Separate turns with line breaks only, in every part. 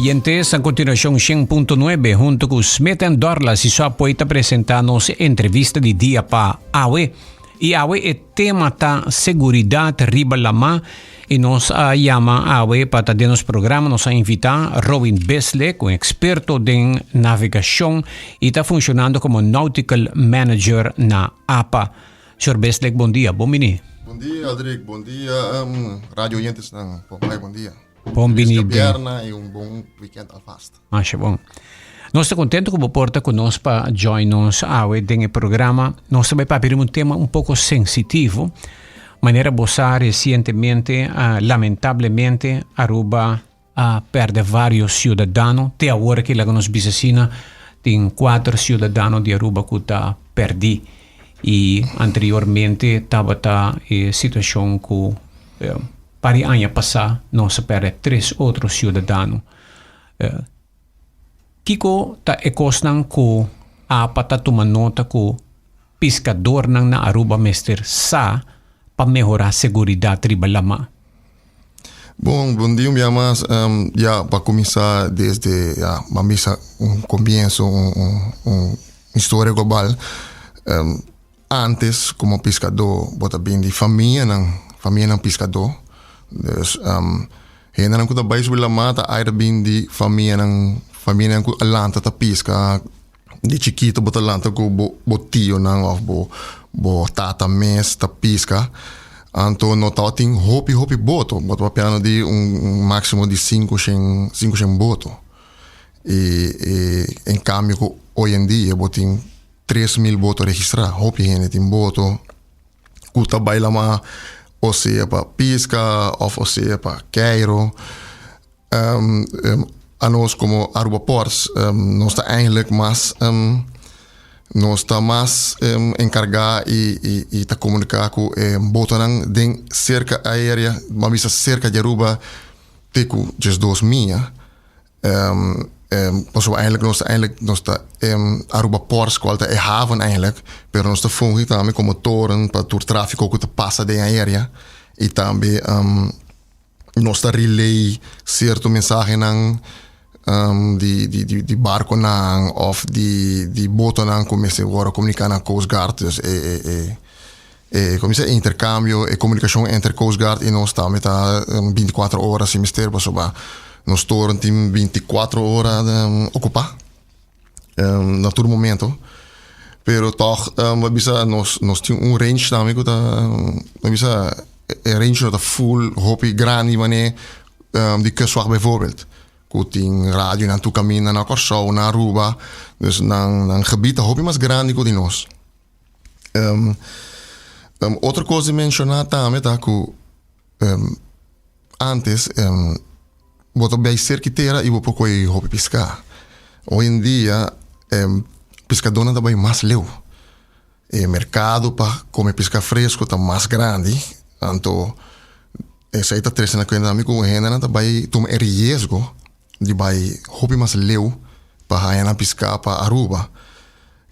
Oyentes, a continuacion 100.9 hunto cu Smith and Dorlas y su apoyo ta presenta nos entrevista di dia pa awe. Y awe e tema ta seguridad riba lama y nos a yama awe pa ta den nos programa nos a invita Rowin Bisley, un experto den navegacion y ta funcionando como nautical manager na APA. Señor Bisley, bon dia, bon bini.
Bon dia, Aldrich. Bon dia, radio oyentes. Bon dia.
Bon bini.
Bierna y un bon weekend alvast.
Masha bon. Nos ta contento cu bo por ta cu nos pa join nos awe den e programa. Nos ta bay papia riba un tema un poco sensitivo. Manera bo sa recientemente, lamentablemente, Aruba a perde varios ciudadano. Te awor aki laga nos bisa asina, tin cuater ciudadano di Aruba cu ta perdi. Y anteriormente tabata e situacion cu par di aña pasa nos a perde tres otro ciudadano. Kiko ta e kosnan ku apa ta tuma nota ku piskadornan na Aruba mester sa pa mehorá seguridat riba lama?
Bon, bon dia un bia mas. Ya, pa kuminsá desde, ya, ban bisa un komienso, un, un, un historia global. Antes komo piskadó bo ta bin di famianan, famianan piskadó. Dus hendenan ku ta bai subi lamá ta aira bin di famianan, famianan ku a lanta ta piska. Di chikito bo ta lanta ku bo bo tionan òf bo bo tata mes ta piska. Anto no tabatin hopi hopi boto, bo ta papiando di un máksimo di sinku shen sinku shen boto. I i en kambio ku oy en dia bo tin 3000 boto registrá. Hopi hende tin boto ku ta bai lamá o sea pa piska òf o sea pa keiro. Anos komo Aruba Ports nos ta eigenlijk mas nos ta mas enkargá i ta komuniká ku e botonan den serka aérea, ban bisa serka di Aruba te ku 12 mia. Pasobra eigenlijk nos ta eigenlijk nos ta Aruba Ports cual ta e haven eigenlijk, pero nos ta fungi tambe como toren pa tur trafico cu ta pasa den e area y tambe nos ta relay cierto mensahenan di di di barconan of di di botonan cu mester worde comunica na Coast Guard dus e e e e como dice e intercambio e comunicacion entre Coast Guard y nos tambe ta 24 ora sin mester pasobra nos toren tin 24 ora ocupa na tur momento pero toch bo bisa nos nos tin un range tambe cu ta bo bisa e range no ta full hopi grandi mane di kustwacht bijvoorbeeld Ku tin radionan tur kaminda na Kòrsou, na Aruba. Dus nan nan gebied ta hopi mas grandi ku di nos. Otro kos di menshoná tambe ta ku antes bo ta bai serka di tera i bo por kohe hopi piská. Hoy en dia piskadónan ta bai mas leu. E merkado pa kome piská fresko ta mas grandi, anto esei ta trese na kuenta tambe ku hendenan ta bai tuma e riesgo di bai hopi mas leu pa haña nan piská pa Aruba,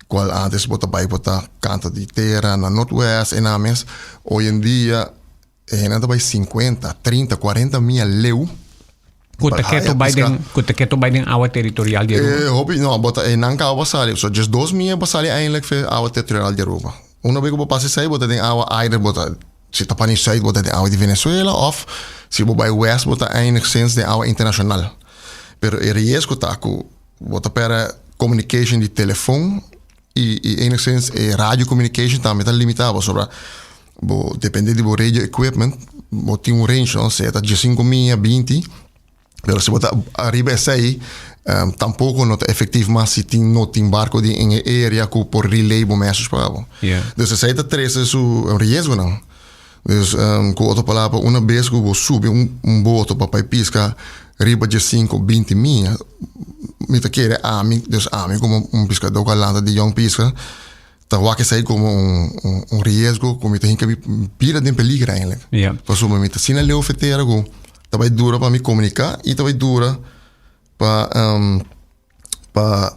kual antes bo ta bai bo ta kanta di tera na Noordwest e nan mes, hoy en dia E hendenan ta bai 50, 30, 40 mia leu.
Ku ta keto bai den, ku ta keto bai den awa territorial di Aruba?
Eh, hopi, no, bo ta, nan kaba bo sali. So, just 2 mia bo sali eindelijk fe awa territorial di Aruba. Una vez ku bo pasa esei, bo ta den awa either bo ta, si ta pani zuid, bo ta den awa di Venezuela, of si bo bai west, bo ta enigszins den awa internacional. Pero e riesgo ta ku bo ta perde communication di telefon i enigszins e radio communication tambe ta limita pasobra bo depende di bo radio equipment bo tin un range no sea ta 15 mia 20 pero si bo ta ariba esei tampoco no ta efectief mas si tin no tin barco di en e area cu por relay bo message pa bo. Dus esei ta trece su riesgonan. Dus cu otro palabra una bes cu bo subi un boto pa bai pisca riba 15 20 mia mi ta kere ami dus ami como un piscador cu a lanta di yong pisca ta wak esei como un riesgo cu mi ta hinca mi bida den peligro eigenlijk. Pasobra mi ta asina leu fetera cu ta bai dura pa mi comunica y ta bai dura pa pa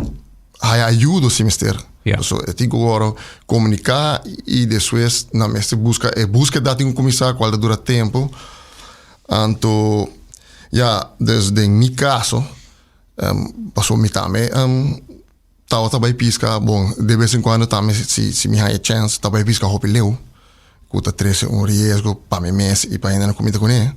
haya ayudo si mester. So e tin cu worde comunica y despues nan mester busca e buskeda tin cu cuminsa cual ta dura tempo. Anto ya, dus den mi caso. Paso mi tambe tabata bai pisca, bon, de bes en cuando tambe si mi haya chance ta bai pisca hopi leu, cu ta trece un riesgo pa mi mes y pa hendenan cu mi ta cune.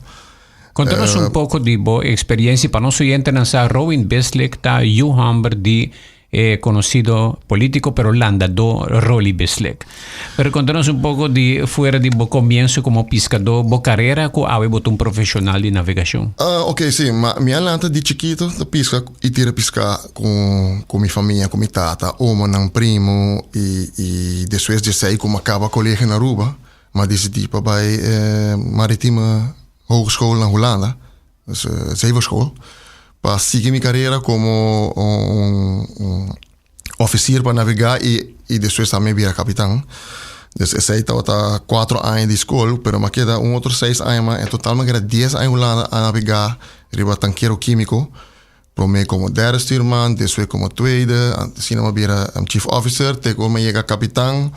Conta nos un poco di bo experiencia, pa nos oyentenan sa Rowin Bislick ta yu homber di e conocido politico pero landadó Roly Bislick. Pero conta nos un poco di fuera di bo comienzo como piscadó, bo carera cu awe bo ta un profesional di navegacion.
Ah, ok, si. Ma mi a lanta di chikito ta pisca y tira pisca cu cu mi famia, cu mi tata, omonan, primo y y despues di esey cu mi a caba colegio na Aruba, mi a dicidi pa bay Maritieme Hogeschool na Hulanda. Dus zeevaartschool, pa sigui mi carera como un officier pa navega y y despues tambe bira capitan. Dus esey tabata cuatro aña di school, pero mi a keda un otro seis aña mas, en total mi a keda dies aña Hulanda a navega riba tankero quimico, prome como derde stuurman, despues como tweede, asina mi a bira chief officer te cu mi a yega capitan.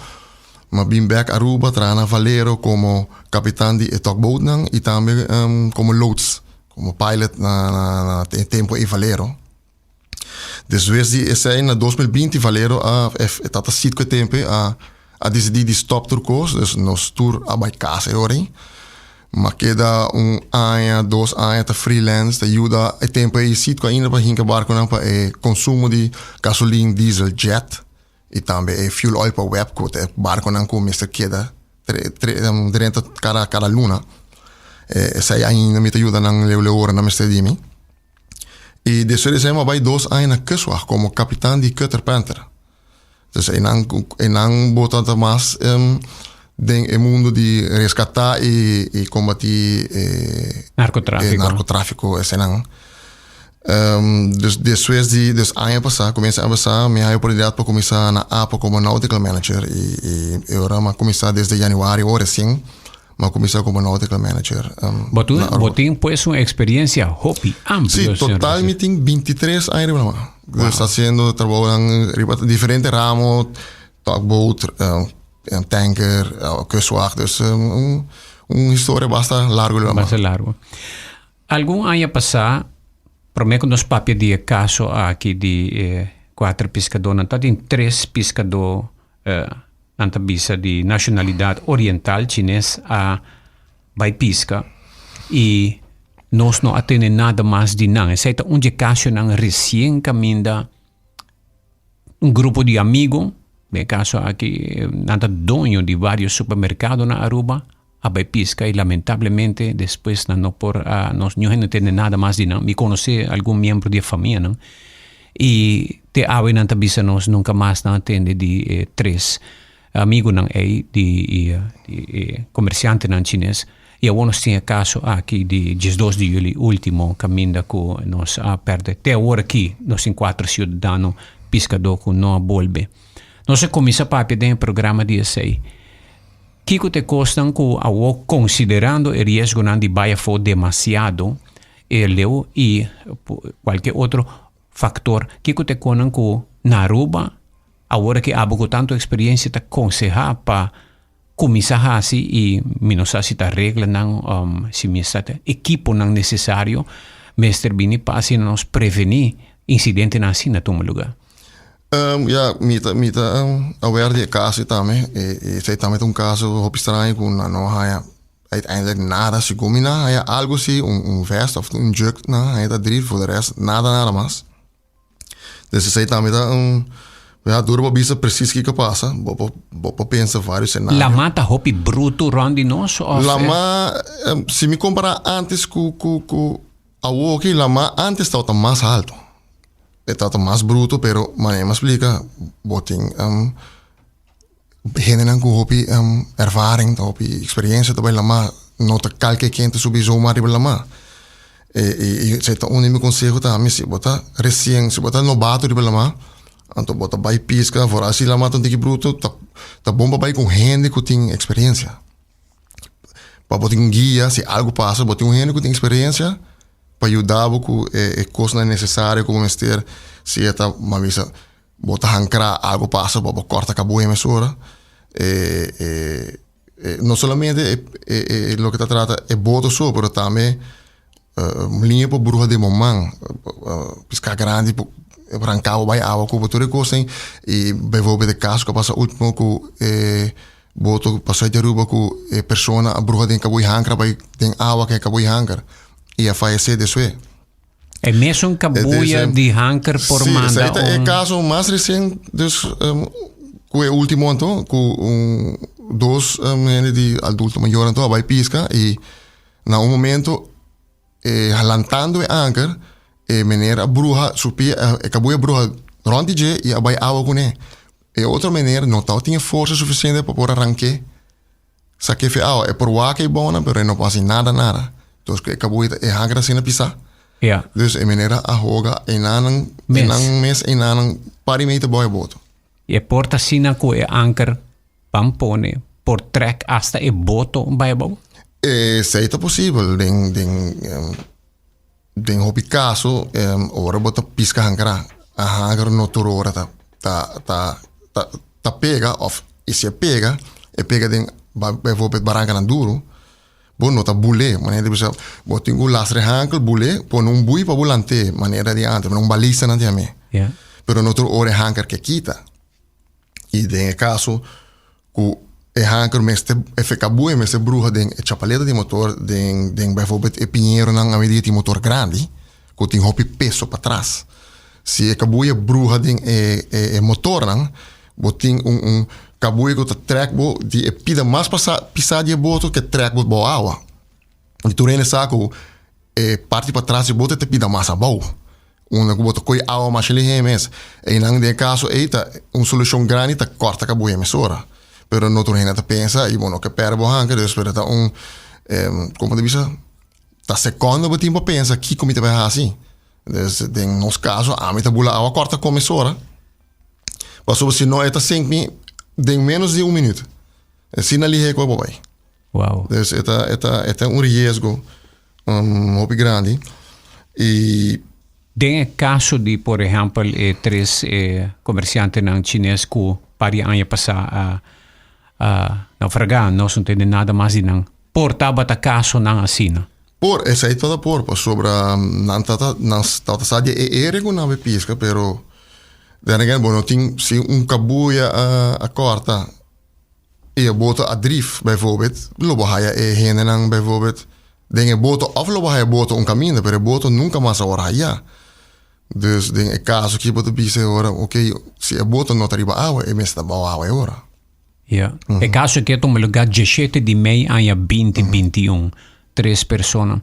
Mi a bin bek Aruba traha na Valero como capitan di e tugboatnan y tambe como loods, como pilot na e tempo ey Valero. Despues di esey na 2020 Valero a e tata sit cu e tempo ey a dicidi di stop tur cos, dus nos tur a bay cas e ora ey. Mi a keda un aña, dos aña ta freelance ta yuda e tempo ey Citgo ainda pa hinca barconan pa e consumo di gasolin, diesel, jet. I tambe e fuel oil pa web ku ta e barkonan ku mester keda drenta kada kada luna. Esei ainda mi ta yuda nan leu leu ora nan mester di mi. I despues di esei mi a bai dos aña na Kustwacht komo kapitan di Cutter Panther. Dus einan einan bo ta mas den e mundo di reskatá i kombatí e narkotrafiko eseinan. Dus despues di dus aña pasá, kuminsá aña pasá, mi haña oportunidat pa kuminsá na APA komo nautical manager i e ora mi a kuminsá desde januari ora resien mi a kuminsá komo nautical manager.
Bo tu bo tin pues un eksperensia hopi amplio,
Sí, total mi tin 23 aña riba la Dus hasiendo trabounan riba diferente ramo, tugboat, tanker, kustwacht, dus un un historia basta largo riba la
Basta largo. Algun aña pasá, promé ku nos papia di e kaso aki di e kuater piskadónan, tabatin tres piskadó nan ta bisa di nashonalidat oriental chines a bai piska i nos no a tene nada mas di nan. Esei ta un di e kasonan resien kaminda un grupo di amigo, den e kaso aki nan ta doño di varios supermerkado na Aruba, a bai pisca y lamentablemente despues nan no por a nos no hende tende nada mas di nan. Mi conoce algun miembro di e famianan y te awe nan ta bisa nos nunca mas nan a tende di e tres amigonan ey di e comerciantenan chines y awor nos tin e caso aki di diesdos di juli ultimo caminda cu nos a perde te awor aki nos tin cuatro ciudadano piscador cu no a bolbe. Nos a cuminsa papia den e programa di esey. Kiko ta e kosnan ku awor konsiderando e riesgonan di bai afó demasiado e leu i kualke otro faktor, kiko ta e konan ku na Aruba awor aki abo ku tantu eksperiencia ta konsehá pa kuminsá hasi i mi no sa si ta reglanan si mi sa ta ekiponan nesesario mester bini pa asina nos prevení insidentenan asina tuma lugá?
Ya, mi ta, mi ta aware di e caso tambe. E, esey tambe ta un caso hopi straño cu nan no haya uiteindelijk nada. Segun mi nan haya algo si, un, un vest of un juk nan haya ta drie, voor de rest nada, nada mas. Dus esey tambe ta un, ya, duro pa bisa precies kiko pasa. Bo por, bo por pensa varios scenario.
Lama ta hopi bruto rond di nos of?
Lama, si mi compara antes cu, cu, cu awoki, lama antes tabata mas alto. E tabata mas bruto pero manera mi a splika bo tin hendenan ku hopi ervaring hopi eksperensia ta bai lamá no ta kalke ken ta subi zomaar riba lamá i esei ta un di mi konseho tambe si bo ta resien si bo ta nobato riba lamá anto bo ta bai piska foral si lamá ta un tiki bruto ta bon pa bai ku hende ku tin eksperensia pa bo tin un guia si algu pasa bo tin un hende ku tin eksperensia pa yuda bo ku e kosnan nesesario ku bo mester si e ta bo bisa bo ta hankra algu pasa bo por kòrta kabuya mesora no solamente e loke ta trata e boto so pero tambe. Liña por bruha den bo man, piská grandi por ranká bo bai awa ku bo tur e kosnan i bijvoorbeeld e kaso ku a pasa ultimo ku e boto pa Zuid Aruba ku e persona a bruha den kaboi hankra bai den awa ku e kaboi hankra i a fayesé despues.
E mesun kabuya di hanker por manda
un. Sí, e kaso mas resien dus ku e ultimo anto ku un dos hende di adulto mayor anto a bai piska i Na un momento e lantando e anker e meneer a bruha su pia e kabuya a bruha rond di dje i a bai awa kuné. E otro meneer no tabatin e forsa sufisiente pa por a rank'é sak'é fe awa. E por wak e bonan pero e no por hasi nada nada. Entonces ku e kabuya e anker ta asina pisá. Dus e meneer a hoga enanan enan mes enanan par di meter bou e boto.
E por ta asina ku e anker Ban pone por trek hasta e boto bai abou?
Esei ta posibel den den den hopi kaso ora bo ta piska hankra a hankra no tur ora ta ta ta ta pega of i si e pega e pega den bijvoorbeeld barankanan duru bo no ta bul'é manera di bisa bo tin ku lastra e hankel bul'é pone un bui pa bo lant'é manera di antes un balista nan ta yam'é pero no tur ora e hanker ke kita. I den e kaso ku e hanker mester e fekabue mester bruha den e chapaleta di motor den den bijvoorbeeld e piñeronan awendia tin motor grandi ku tin hopi peso patras. Si e kabuya bruha den e e motornan bo tin un un kabuya ku ta trèk bo di e pida mas pasa pisá di e boto ke trèk bo bou awa. I tur hende sa ku e parti patras di boto ta pida mas abou. Unda ku bo ta kohe awa masha lihé mes. Einan den e kaso ei ta un solushon grandi ta kòrta kabuya mesora. Pero no tur hende ta pensa i bo no ke pèrdè bo hanka dus pero ta un komo ta bisa ta sekònde bo tin pa pensa kiko mi ta bai hasi. Dus den nos kaso ami ta bula awa kòrta kon mesora pasobra si no e ta sink mi den ménos di un minüt. Asina lihé ku bo bai.
Wow.
Dus e ta e ta e ta un riesgo hopi grandi i.
Den e kaso di por ehèmpel e tres e komersiantenan chines ku par di aña pasá a a naufragá, nos no tende nada mas di nan. Por tabata kasonan asina?
Por, esei tabata por, pasobra nan tata nan tabata sa di e area ku nan a piska, pero then again bo no tin si un kabuya a a kòrta. E e boto a drif bijvoorbeeld, lo bo haya e hendenan bijvoorbeeld den e boto of lo bo haya e boto un kaminda, pero e boto nunka mas a wòrdu haya. Dus den e kaso aki bo ta bisa e ora, oké, si e boto no ta riba awa, e mester ta bou awa e ora.
Ja. E kaso aki a tuma lugá diesshete di mei aña binti binti i un. Tres persona.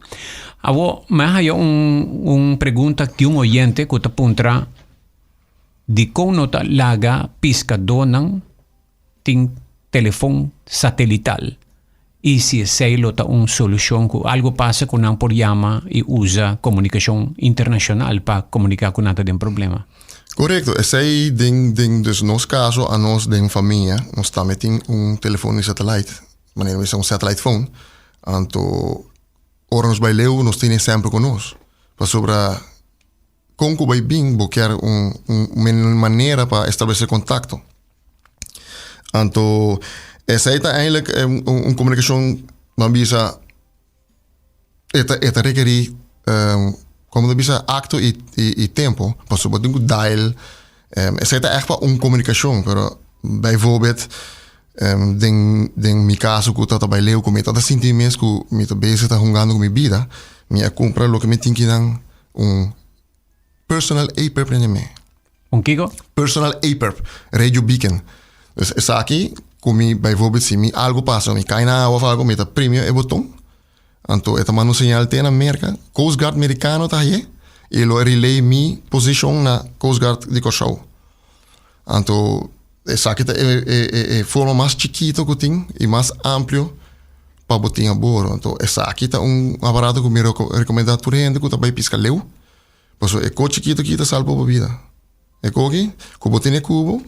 Awor, mi a haya un un pregunta di un oyente ku ta puntra dikon no ta laga piskadónan tin telefon satelital y si esey lo ta un solucion cu algo pasa cu nan por yama y usa comunicacion internacional pa comunica cu nan ta den problema.
Corecto, esey den den dus nos caso anos den famia nos tambe tin un telefon di satellite, manera mi bisa un satellite phone, anto ora nos bay leu nos tene semper cu nos pasobra Kon ku bai bin bo kier un un manera pa establesé kontakto. Anto esei ta eindelijk un komunikashon nan bisa e ta e ta rekerí komo ta bisa akto i i tempo pasobra bo tin ku dial esei ta ègt pa un komunikashon pero bijvoorbeeld den den mi kaso ku ta bai leu ku mi ta sinti mes ku mi ta bezig ta hungando ku mi bida mi a kumpra loke mi tin kinan Un personal APERP na ñam'é.
Un kiko?
Personal APERP, radio beacon. Dus esaki ku mi bijvoorbeeld si mi algo pasa, mi kai na awa of algo, mi ta primi e boton, anto e ta manda un señal te na Merka, Coast Guard Merikano ta haye i lo e relay mi posishon na Coast Guard di Kòrsou. Anto esaki ta e e e forma mas chikito ku tin i mas amplio pa bo tin aboro. Anto esaki ta un aparato ku mi rekomendá tur hende ku ta bai piska leu, pasobra e ko chikito aki ta salba bo bida. E ko aki ku bo tene ku bo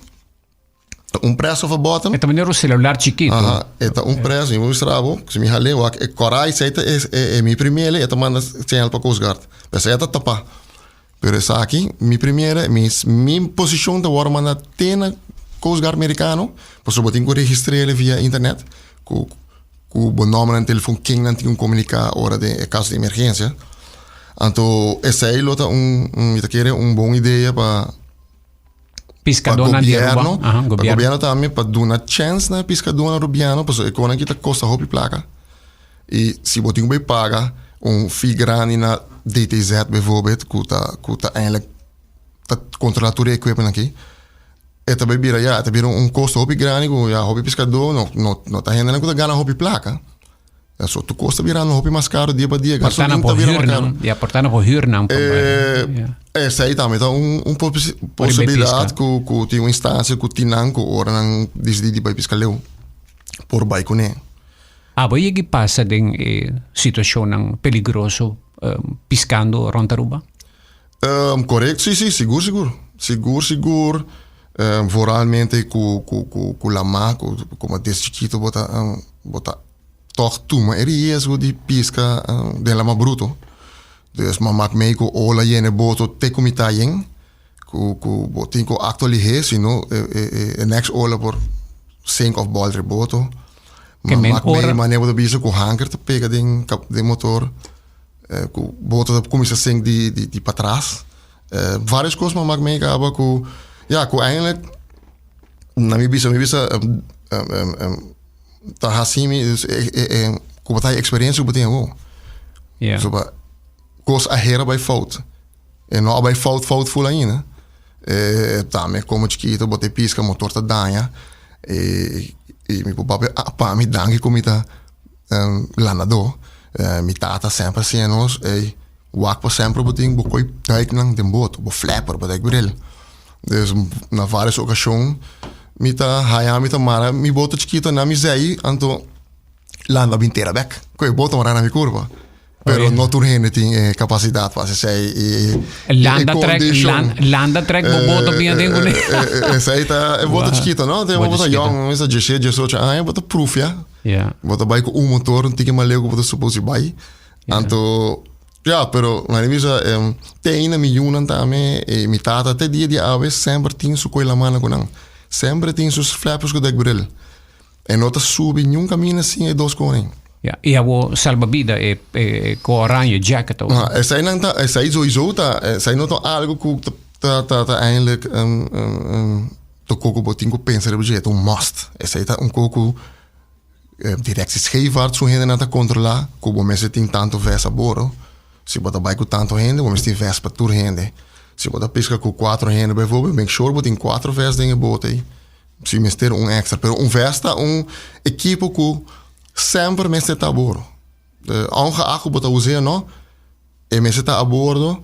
ta un press of a button.
E ta manera un celular chikito.
Aha, e ta un press, mi por mustra bo, si mi hal'é wak e kòrá esei ta e mi primele e ta manda señal pa Coast Guard. P'esei e ta tapá. Pero esaki, mi primera, mi, mi posicion ta worde manda te na Coast Guard Mericano, pasobra bo tin cu registrele via internet, cu, cu bo nomber en telefon, ken nan tin cu comunica ora den e caso di emergencia. Anto esei lo ta un, un mi ta kere un bon idea pa pa
Piscadónan di Aruba.
gobierno,
Aha,
pa
gobierno.
gobierno tambe pa duna chance na piscadónan Arubiano, pasobra e konan aki ta kosta hopi plaka. I si bo tin ku bai paga un fee grandi na DTZ bijvoorbeeld, ku ta ku ta eindelijk ta kontrolá tur e equipment aki, e ta bai bira ya, e ta bira un kosto hopi grandi ku ya hopi piskadó no no no ta hendenan ku ta gana hopi plaka. Ya so tur kos ta birando hopi mas karo dia pa dia,
Porta nan
gasolin ta
por
bira mas
huur
karo.
nan, ya porta nan por huur nan pa
Eh,
ya.
esei tambe ta un un
Ora bai
posibilidad
piska.
ku ku tin un instansia ku tin nan ku ora nan disidí di bai piska leu por bai kuné.
Abo yegi pasa den e situacionnan peligroso piscando rond Aruba?
Correcto, si, si, sigur, sigur. Sigur, sigur. Vooralmente cu, cu, cu, cu lama, cu como des chikito bo ta, bo ta toch tuma e riesgo di pisca den lama bruto. Dus m'a mak mee cu ola yena e boto te cu mitad yen, cu, cu bo tin cu actua lihé, si no e, e, e next ola por sink of bolter e boto.
Ke
M'a
men
mak mee
ora
manera bo ta bisa cu hanker ta pega den, den motor. Ku boto ta kuminsá sink di di di patras. Varios kos mi a mak mee kaba ku ya ku eindelijk na mi bisa mi bisa ta hasi mi dus e ku bo ta haña eksperensia ku bo tin awor. So pa kos a hera bai fout e no a bai fout fout ful ainda. Tambe komo chikito bo ta e piska motor ta daña i mi por papia pa mi danki ku mi ta Landadó, mi tata semper a siña nos, ey, wak pa semper bo tin bo koy duiknan den boto, bo flapper, bo duikbril. Dus na varios okashon mi ta haya mi ta mara mi boto chikito na mi zei, anto landa bin tera bek ku e boto mara na mi kurpa. Pero no tur hende tin e kapasidat pa hasi esei i
Landa trek, landa trek bo boto bin aden kuné.
Esei ta e boto chikito, no? Te bo ta yong, mester diesshete, diesocho aña, bo ta prufia. Bo ta bai ku un motor un tiki mas leu ku bo ta supos di bai. Anto, ya, pero mane bisa te ainda mi yunan tambe i mi tata te dia di awe semper tin su koi lamana ku nan. Semper tin sus flappers ku dekbril. E no ta subi niun kaminda sin e dos koning.
Ja, i abo salba bida e e ku oranje jacket ook.
Ah, esei nan ta, esei sowieso ta, esei no ta algo ku ta ta ta eindelijk um, um, um, ta koko bo tin ku pensa riba dje, ta un must. Esei ta un koko eh, directie scheepvaart su hendenan ta kontrolá ku bo mester tin tantu ves a boro. Si bo ta bai ku tantu hende, bo mester tin ves pa tur hende. Si bo ta piska ku kuatro hende bijvoorbeeld, make sure bo tin kuatro ves den e bote ei. Si mester un extra, pero un vest ta un ekipo ku semper mester ta a bordo. Ongeacht ku bo ta us'é o no, e mester ta a bordo.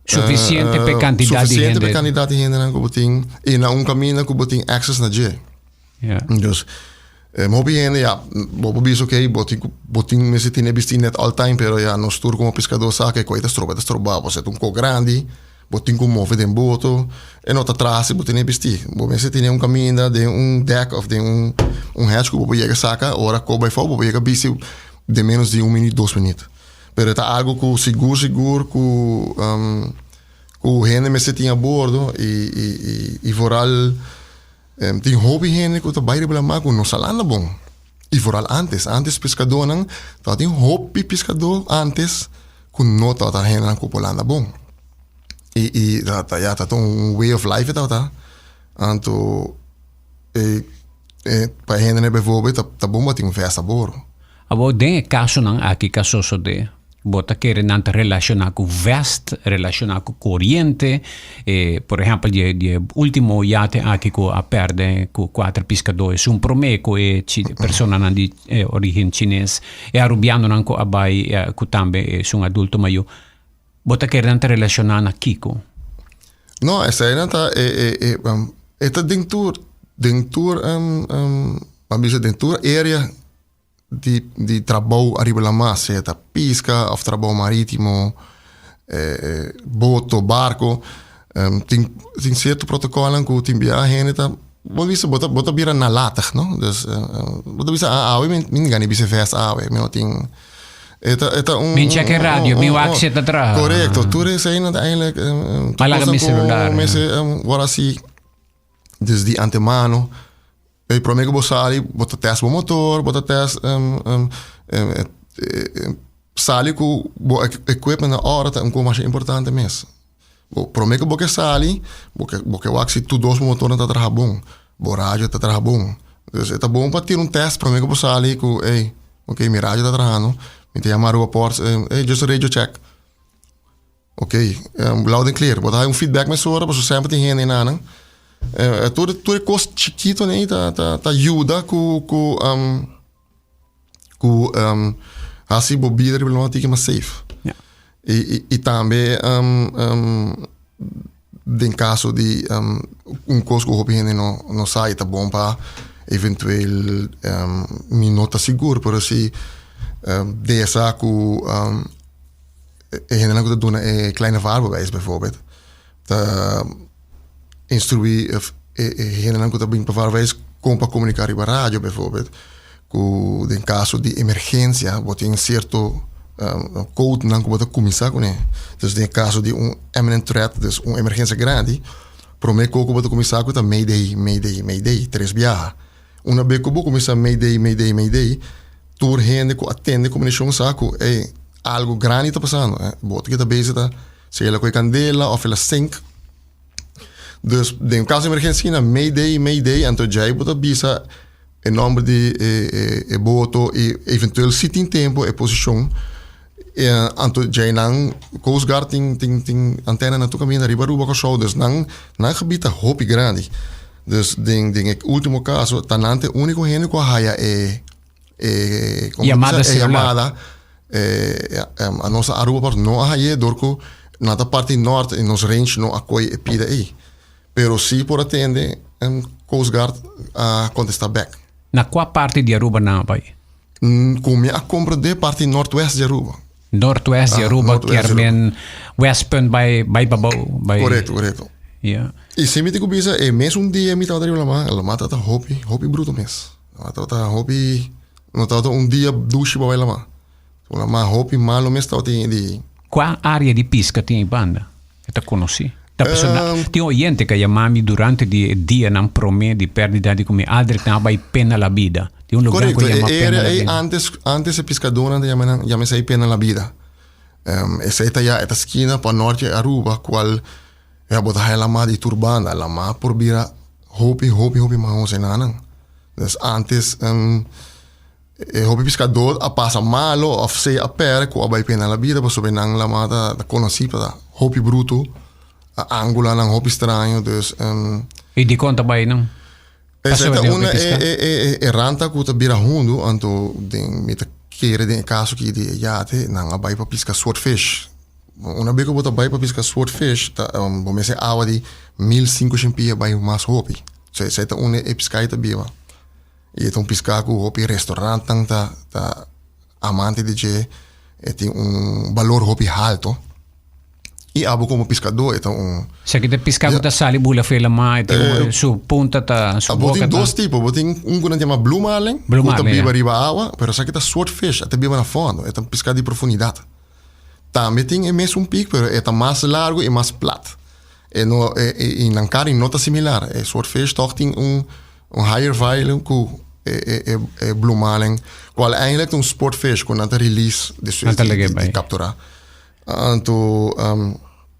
Sufisiente pa e kantidat di hende.
Sufisiente pa e kantidat di hendenan ku bo tin i na un kaminda ku bo tin access na dje. Dus hopi hende ya, bo por bisa oke bo tin ku bo tin mester tin e bisti net all time, pero ya nos tur komo piskadó sa ke koi ta stroba ta stroba bo. Si ta un kos grandi. Bo tin ku move den boto, e no ta tras si bo tene bistí. Bo mester tene un kaminda den un dèk òf den un un hèch ku bo por yega saka ora ku bo bai fou bo por yega bisti den ménos di un minüt, dos minüt. Pero e ta algu ku sigur sigur ku ku hende mester tin a bordo i i i vooral tin hopi hende ku ta bai riba lamá ku no sa landa bon. I vooral ántes, ántes piskadónan tabatin hopi piskadó ántes ku no tabata hendenan ku por landa bon. I i ta ya ta un way of life e tabata. Anto e e pa e hendenan bijvoorbeeld ta ta bon pa tin un vest abor.
Awor den e kasonan aki ku a sosodé, bo ta kere nan ta relashoná ku vest, relashoná ku koriente, e por ehèmpel di e di e último yate aki ku a pèrdè ku kuater piskadó, esun promé ku e chi personanan di origen chines, e arubianonan ku a bai ku tambe esun adulto mayó. Bo ta kere nan ta relashoná na kiko?
No, eseinan ta e e e e ta den tur den tur ban bisa den tur area di di trabou ariba laman, sea ta piska of trabou maritimo, boto, barko, tin tin sierto protokolnan ku tin bia hende ta bo bisa bo ta bo ta bira nalatig no, dus bo ta bisa awe mi mi gana bisa vest awe mi no tin e ta e ta un
Mi check e radio, mi wak si e ta traha.
Korekto, tur eseinan ta eindelijk
Ma laga mi celular.
Mester wòrdu hasi desde antemano. E prome ku bo sali bo ta test bo motor, bo ta test Sali ku bo equipment na ora ta un kos masha importante mes. Bo prome ku bo ke sali, bo ke bo ke wak si tur dos motornan ta traha bon, bo radio ta traha bon. Dus e ta bon pa tira un test prome ku bo sali ku ey, ok mi radio ta trahando, mi ta yama Aruba Ports, ey just a radio check. Ok, loud and clear. Bo ta haña un feedback mesora pasobra semper tin hende einan. Tur tur e kos chikito ei ta ta ta yuda ku ku ku hasi bo bida riba luna tiki mas safe.
Ja.
I i i tambe den kaso di un kos ku hopi hende no no sa i ta bon pa eventueel mi no ta sigur pero si desa ku e hendenan ku ta duna e kleine vaarbewijs bijvoorbeeld ta instruí e e hendenan ku ta bin pa vaarbewijs kon pa komuniká riba radio bijvoorbeeld ku den kaso di emergensia bo tin sierto codenan ku bo ta kuminsá kuné. Dus den kaso di un eminent threat, dus un emergensia grandi, promé kos ku bo ta kuminsá ku ta mayday, mayday, mayday, tres biaha. Una bes ku bo kuminsá mayday, mayday, mayday, tur hende ku a tende komunikashon sa ku ey algu grandi ta pasando. Bo ta kita bezig ta si el a kohe kandela òf el a sink. Dus den kaso di emergensia asina mayday, mayday, anto djei bo ta bisa e nòmber di e boto i eventueel si tin tempu e posishon. Anto djei nan Coast Guard tin tin tin antena na tur kaminda riba Aruba Kòrsou dus nan nan gebied ta hopi grandi. Dus den den e ultimo kaso ta nan ta e úniko hende ku a haya e e komo
Yamada
e
celular.
yamada a nos Aruba part no a haye dor ku nan ta parti nort i nos range no a koi e pida ei. Pero si por a tende Coast Guard a kontestá bèk.
Na kua parti di Aruba nan a bai?
Ku mi a komprendé parti nortwest di Aruba.
Nortwest di
Ah,
Aruba
nortwest di
kier men Westpunt bai bai pabou bai.
Korekto, korekto.
Ja.
I si mi tin ku bisa e mesun dia mi tabata riba laman, laman tabata hopi, hopi bruto mes. Laman tabata hopi, no tabata un dia dushi pa bai laman. Un laman hopi malo mes tabatin di.
Kua área di piska tin ei banda? E ta konosí. Ta pasobra tin oyente ku a yama mi durante di e dianan promé di pèrdida di ku mi Aldrich nan a bai pena la bida. Tin un lugar ku
Korekto,
yama
e
pena
area
la
ei
bida.
antes antes e piskadónan ta yama nan yama esei pena la bida. Esei ta ya e ta skina pa norte di Aruba kual ya bo ta haya lamá di tur banda. Lamá por bira hopi hopi hopi mahos enanan. Dus antes E hopi piskadó a pasa malo òf sea a pèrdè ku a bai pena la bida pasobra nan lamá ta konosí pa ta hopi brutu, a angulanan hopi straño, dus.
I dikon ta bai nan?
Esei
Pasobra
ta
den hopi
una
piska?
e ranta ku ta bira hundu, anto den mi ta kere den e kaso aki di e yate nan a bai pa piska swordfish. Una bes ku bo ta bai pa piska swordfish ta bo mester awa di 1500 pia bai mas hopi. Esei ta unda e piska ei ta biba. I e ta un piská ku hopi restaurantnan ta ta amante di dje. E tin un balor hopi halto. I abo komo piskadó e ta un.
Esaki ta piská ku ta sali bula for e lamá, e tin un su punta ta, su
Bo
boka
tin
ta.
dos tipo, bo tin un ku nan yama blue marlin,
Blue
ku ta
marlin,
biba
ya.
riba awa, pero esaki ta swordfish, e ta biba na fondo, e ta un piská di profundidat. Tambe tin e mesun pik, pero e ta mas largu i mas plat. E no e i nan kari no ta similar. E swordfish tòg tin un Un higher value ku e e blue marlin, kual eigenlijk ta un sport fish ku nan ta release despues di di kapturá. Anto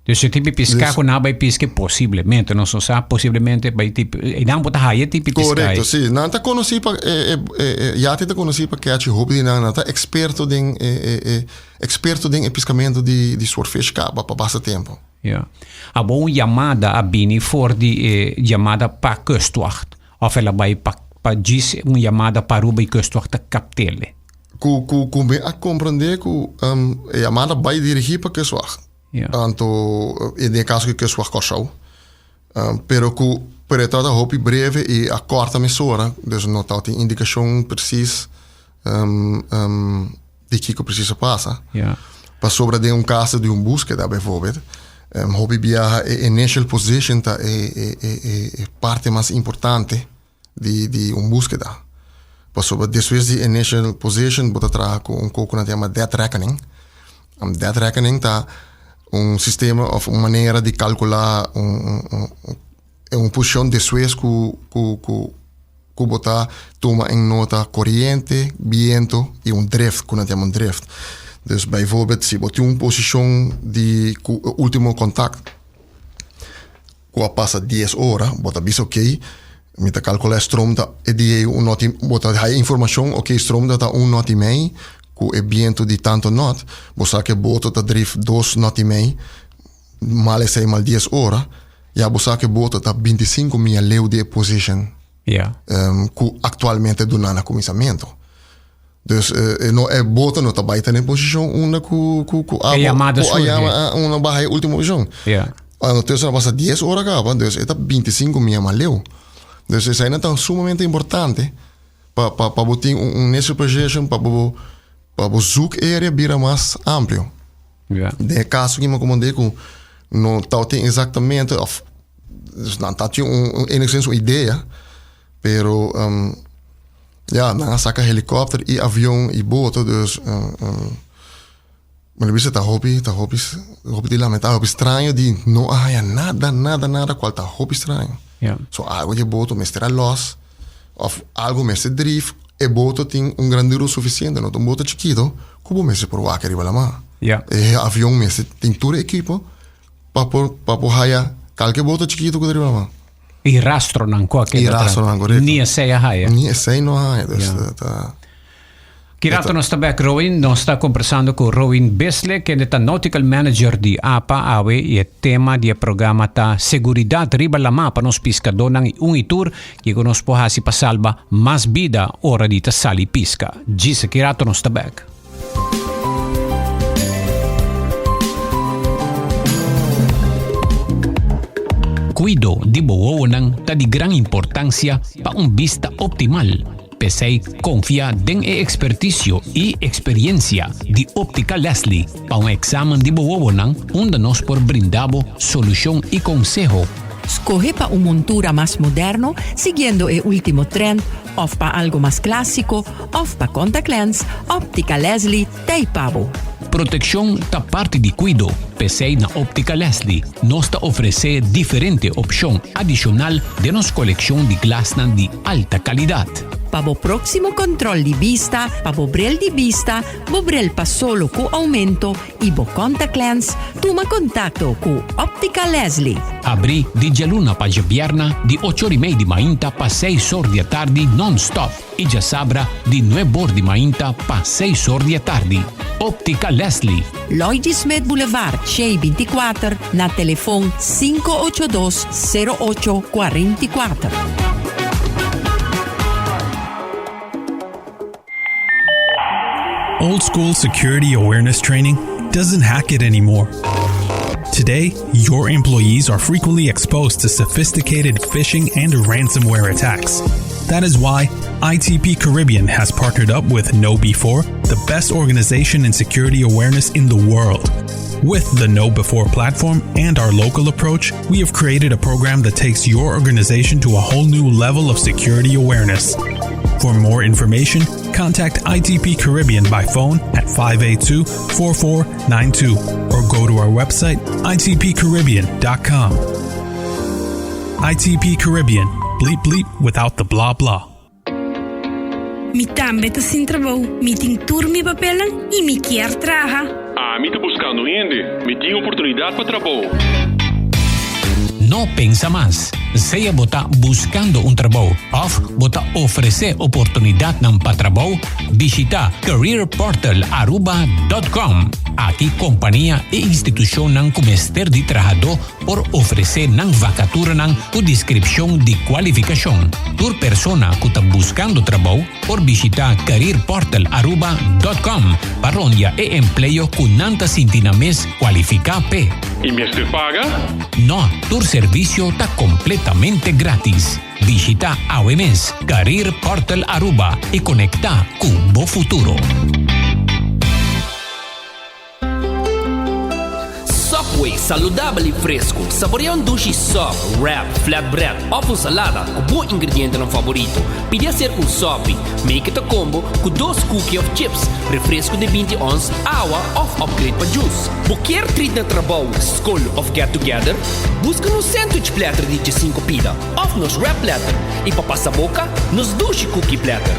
Dus e tipi piská ku nan a bai piska posiblemente, nos no sa, posiblemente bai tipi, e nan bo ta haya e tipi piská ei.
Korekto, si. Nan ta konosí pa e e yate ta konosí pa kechi hopi di nan, nan ta eksperto den e e eksperto den e piskamentu di di sword fish kaba pa basta tempu.
Ja. Abo un yamada a bini for di e yamada pa Kustwacht of el a bai pa pa djis un yamada pa Aruba y Kustwacht ta kaptele?
Ku ku ku mi a komprende ku e yamada bai dirigi pa Kustwacht.
Ja.
Anto den e kaso ku Kustwacht Kòrsou. Pero ku pero e tabata hopi breve i a kòrta mesora, dus no tabatin indikashon presis di kiko presis a pasa.
Ja.
Pasobra den un kaso di un búskeda bijvoorbeeld, hopi biaha e initial position ta e e e e parte mas importante di di un búskeda. Pasobra despues di initial position bo ta traha ku un kos ku nan ta yama dead reckoning. Dead reckoning ta un sistema òf un manera di kalkulá un un un posishon despues ku ku ku ku bo ta tuma en nota koriente, biento i un drift ku nan ta yama un drift. Dus bijvoorbeeld si bo tin un posishon di ku e ultimo kontakt ku a pasa dies ora, bo ta bisa oké, mi ta kalkulá e stroom ta e dia ei un nòt i bo ta haya informashon oké stroom ta ta un nòt i mei ku e bientu di tantu nòt, bo sa ku e boto ta drif dos nòt i mei mal esei mal dies ora, ya bo sa ku e boto ta 25 mia leu di e position ku aktualmente duna na kuminsamentu. Dus e no e boto no ta bai ta na e posishon unda ku ku ku
E yamada
ku a
surge.
yama unda baha e ultimo posishon.
Ja.
Ondertussen a pasa 10 ora kaba, dus e ta 25 mia mas leu. Dus eseinan ta sumamente importante pa pa pa bo tin un un initial position pa bo pa bo zoek area bira mas amplio.
Ja.
Den e kaso ki mi a komand'é ku no tabatin eksaktamente òf dus nan tabatin un un enigszins un idea, pero Ya, nan a saka helikòpter i avion i boto, dus mi bisa ta hopi, ta hopi, hopi di lamentá, hopi straño di no a haña nada, nada, nada, kual ta hopi straño.
Ja.
So algo di e boto mester a lòs òf algo mester drif, e boto tin un grandura sufisiente, no ta un boto chikito ku bo mester por wak riba lamá.
Ja.
E avion mester tin tur e ekipo pa por, pa por haya kalke boto chikito ku ta riba lamá.
I rastronan ku a keda
I rastronan, korekto.
Ni esei a haya.
Ni esei no a haya. Dus
Ja.
ta.
Ki rato nos ta bek, Rowin? Nos ta kombersando ku Rowin Bisley, kende ta Nautical Manager di apa awe i e tema di e programa ta Seguridat riba lamá pa nos piskadónan i un i tur, kiko nos por hasi pa salba mas bida ora di ta sali piska. Djis ki rato nos ta bek. Kuido di bo wowonan ta di gran importansia pa un bista optimal. P'esei konfia den e ekspertisio i eksperiensia di Optica Leslie pa un eksamen di bo wowonan unda nos por brinda bo solushon i konseho.
Skohe pa un montura mas moderno siguiendo e ultimo trend òf pa algo mas klásiko Of pa contact lens, Optica Leslie t'ei pa bo.
Protekshon ta parti di kuido, p'esei na Optica Leslie nos ta ofresé diferente opshon adishonal den nos kolekshon di glasnan di alta kalidat.
Pa bo próksimo kòntròl di bista, pa bo bril di bista, bo bril pa solo ku oumento i bo contact lens, tuma kontakto ku Optica Leslie.
Abrí di djaluna pa djabièrna di ocho or i mei di mainta pa seis or di atardi nòn-stòp. I djasabra di nuebor di mainta pa seis or di atardi. Optica Leslie.
Lloyd Smith Boulevard, Shei 24, na telefon 582 08 44.
Old school security awareness training doesn't hack it anymore. Today, your employees are frequently exposed to sophisticated phishing and ransomware attacks. That is why ITP Caribbean has partnered up with KnowBe4, the best organization in security awareness in the world. With the KnowBe4 platform and our local approach, we have created a program that takes your organization to a whole new level of security awareness. For more information, contact ITP Caribbean by phone at 582 4492 or go to our website itpcaribbean.com. ITP Caribbean, bleep bleep without the blah blah.
Mi tambe ta sin trabou, mi tin tur mi papelnan y mi kier traha.
Ami ta buscando hende, mi tin oportunidad pa trabou.
No pensa mas. Sea bo ta buscando un trabou of bo ta ofrece oportunidadnan pa trabou, bishita careerportalaruba.com. Aki compania y institucionnan cu mester di trahadó por ofresé nan vakaturanan ku deskripshon di kualifikashon. Tur persona ku ta buskando trabou por bishitá careerportalaruba dòt kòm pa rondia e empleo ku nan ta sinti nan mes kualifiká p'e.
I mester paga?
No, tur servisio ta kompletamente grátis. Bishitá awe mes Career Portal Aruba i konektá ku bo futuro.
Subway, saludabel y fresco. Saborea un dushi sub, wrap, flatbread of un salada cu bo ingredientenan favorito. Pidi acerca un sopi. Make it a combo cu dos cookie of chips, refresco di 20 ons, awa of upgrade pa juice. Bo kier treat na trabou, scol of get together? Busca nos sandwich platter di 15 pida of nos wrap platter y pa pasa boca, nos dushi cookie platter.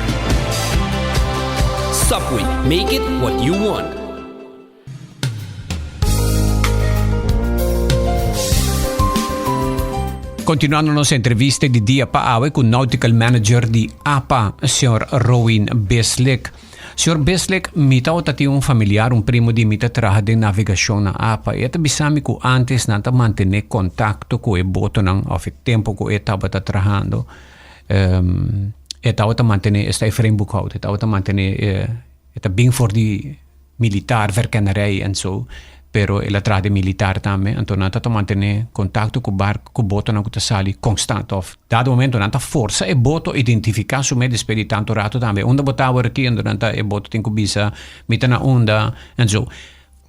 Subway, make it what you want.
Continuando nos entrevista di dia pa awe cu Nautical Manager di APA, señor Rowin Beslik. Señor Beslik, mi tawata tin un familiar, un primo di mi ta traha den navegacion na APA. E ta bisa mi cu antes nan ta mantene contacto cu e botonan of e tempo cu e tabata trahando. Um, e tawata mantene, esta Efraim Boekhout, e tawata mantene, e ta bin for di militar, verkennerij en zo. Pero el a traha den militar tambe, anto nan ta ta mantené kontakto ku bark, ku botonan ku ta sali konstant òf dado momento nan ta forsa e boto identifiká su mes despues di tantu rato tambe. Unda bo ta awor aki? Anto nan ta e boto tin ku bisa mi ta na unda en zo.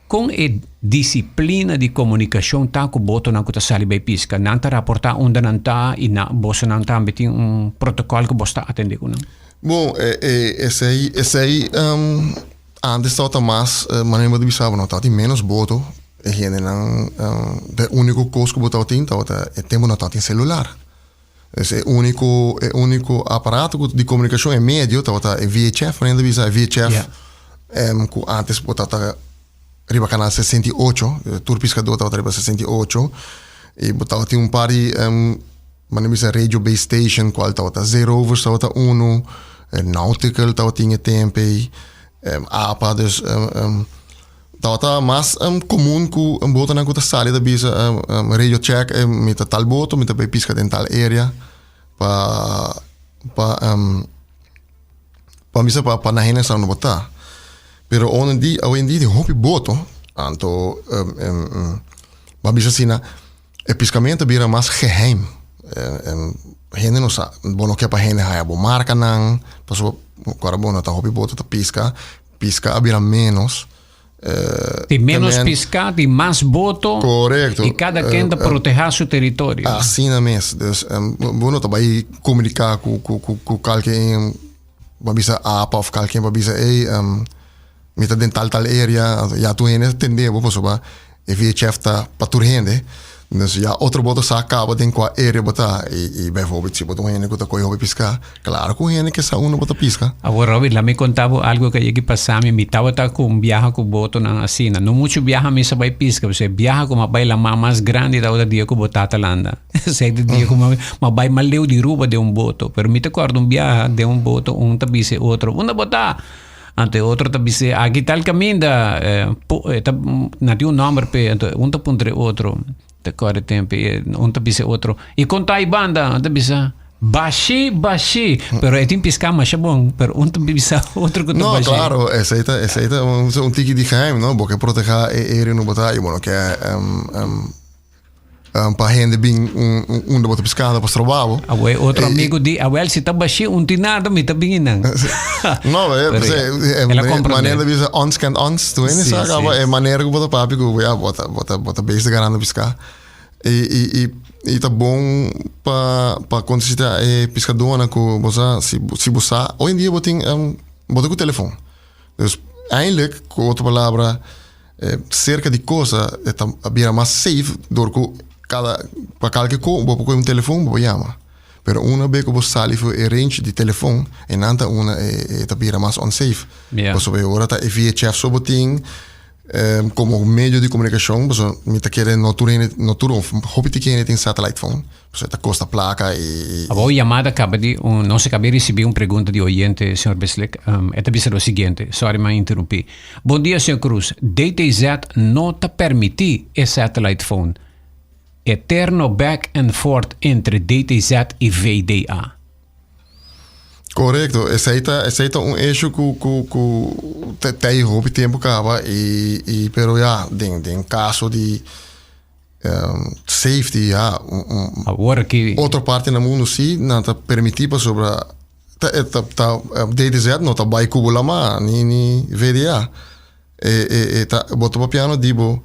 Kon e disiplina di komunikashon ta ku botonan ku ta sali bai piska? Nan ta raportá unda nan ta i na bosonan tambe tin un protokòl ku bos ta atendé ku nan?
Bon, e esei esei Antes tabata mas, manera bo ta bisa bo no tabatin menos boto, e hendenan e unico cos cu bo tabatin tabata e tempo no tabatin celular. Dus e unico e unico aparato cu di comunicacion e medio tabata e VHF, manera ta bisa e VHF cu antes bo tabata riba canal 68, tur piscador tabata riba 68 y bo tabatin un par di Manera bisa radio base station cual tabata Zeerovers tabata uno, Nautical tabatin e tempo ey, APA dus tabata mas comun cu botonan cu ta sali ta bisa radio check mi ta tal boto mi ta bay pisca den tal area pa pa pa bisa pa nan hende sa unda bo ta. Pero awendia tin hopi boto anto bo a bisa asina. E piscamento a bira mas geheim. Hende no sa, bo no ke pa hende haya bo markanan, pasobra ku ora bo no ta hopi boto ta piska, piska a bira menos.
Tin menos piska, tin mas boto.
Korekto.
I kada ken ta proteha su teritorio.
Asina mes. Dus bo no ta bai komuniká ku ku kalke un bo a bisa apa òf kalke un bo a bisa ey mi ta den tal tal area, ya tur hende ta tende bo pasobra E VHF ta pa tur hende, dus ya otro boto sa kaba den kua area bo ta i i bijvoorbeeld si bo ta un hende ku ta kohe hopi piska, klaro ku un hende ke sa unda bo ta piska.
Awor Robby, laat mi konta bo algo ku a yegi pasa mi. Mi tabata ku un biaha ku botonan asina. No muchu biaha mi sa bai piska, pasobra e biaha ku mi a bai laman mas grandi tabata dia ku bo tata landa. Esei ta dia ku mi a bai mas leu di Aruba den un boto. Pero mi ta kòrda un biaha den un boto un ta bisa e otro, Unda bo ta? Anto e otro ta bis'é, Aki tal kaminda, e ta nan tin un nòmber p'e. Anto un ta puntra e otro, ta kòrda e tempu, i un ta bisa e otro, I kon ta ai banda? Un ta bisa, Bashí, bashí. Pero e tin piská masha bon, pero un ta bisa otro ku ta
No,
bashí.
klaro, esei ta, esei ta un, un tiki di geheim, no? Bo ke protehá e area no bo ta i bo no ke pa hende bin unda bo ta piskando pa stroba bo.
Awel otro amigo di, awel si ta bashí un tin nada mi ta bin einan.
No, manera ta bisa ons kent ons, tu hende sa kaba e manera ku bo ta papia ku ya bo ta bo ta bo ta bezig ganando piska. I i i i ta bon pa pa konsisita e piskadónan ku bo sa si si bo sa hoy en dia bo tin bo ta ku telefon. Dus eindelijk ku otro palabra Serka di cosa e ta bira mas safe dor ku kada pa kalke ko bo por kohe un telefon bo por yama. Pero una be ku bo sali for e range di telefon e nan ta una e ta bira mas unsafe. Pasobra e ora ta e VHF so bo tin komo medio di komunikashon pasobra mi ta kere no tur hende no tur of hopi tiki hende tin satellite phone. Pasobra ta kosta plaka i.
Awor yamada kaba di un nos a kaba di risibí un pregunta di oyente señor Beslik e ta bisa lo siguiente sorry mi a interrumpí. Bon dia señor Cruz, DTZ no ta permití e satellite phone. Eterno back and forth entre DTZ y VDA.
Korekto, esei ta esei ta un issue ku ku ku ta ta ei hopi tempu kaba i i pero ya den den kaso di safety ya un un
Awor aki
otro parti na mundu si nan ta permití pasobra Ta e ta ta DTZ no ta bai ku bo lama ni ni VDA. E e e ta bo ta papiando di bo